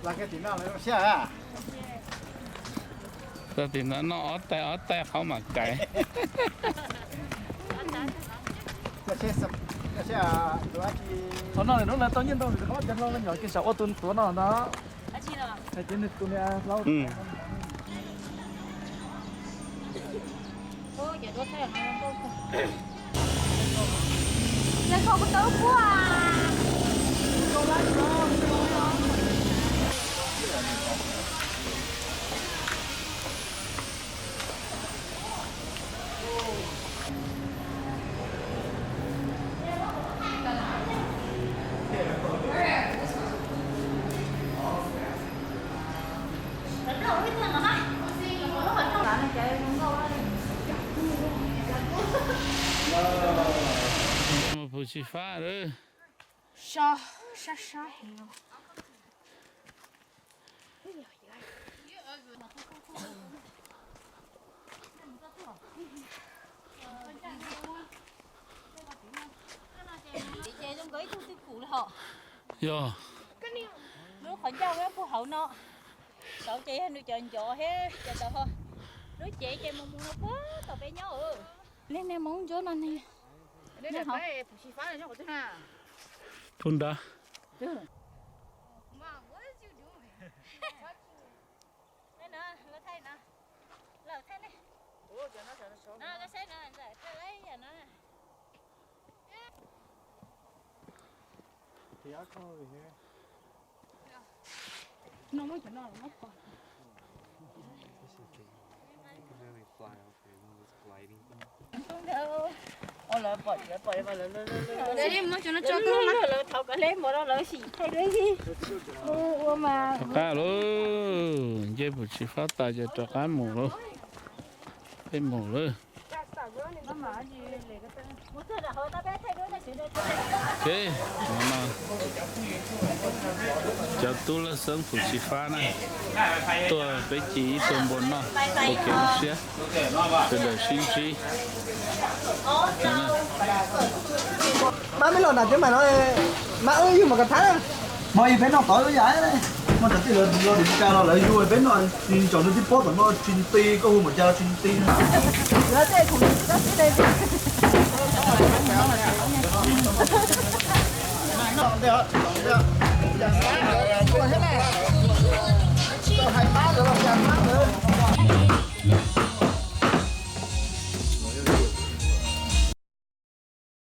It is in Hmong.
Txog tim no noj ob tais ob tais qhov mam kais. Qhov no lawv tau nyiaj ntau, qhov cov hlau nyom kiag saum ua tus tuav no ntag. Hais tias nws tus niag hlau. Mus Phuv Tsis Fab lawm. So, sab sab heev. Ces zoo nkaus ib tug twj kum lawm hos. Yog. Lub qhov ncauj puag hauv no. Saud ces yog nws cov ncov thiab cov ntawd ho. Lub cev ces mus mus no puag tom peb nyob. Li niag Hmoob Ntsuab no ne. Phug nrad. Lawv pom, lawv pom, lawv thov kom leb mov rau lawv sim thaij duab ib ua mas. Rov qab lauj, nce Phuv Tsis Fab tas ces rov qab mus lauj. Peb mus lawm. Ok, no cov tub laj xeeb Phuv Tsis Fab na, tuaj peb ci ib tug npua noj, ua kev zoo siab, sawv daws sib ntsib. Mab, meb los nram tiab mas no, mab wb yug mas kav thab na. Mas yog peb noj tod yam, muaj cov tij lawv los dim cas los lawv yug peb noj, tsis tsaus ntuj tib pob tom no tsis nti, koj hu mas cas los tsis nti.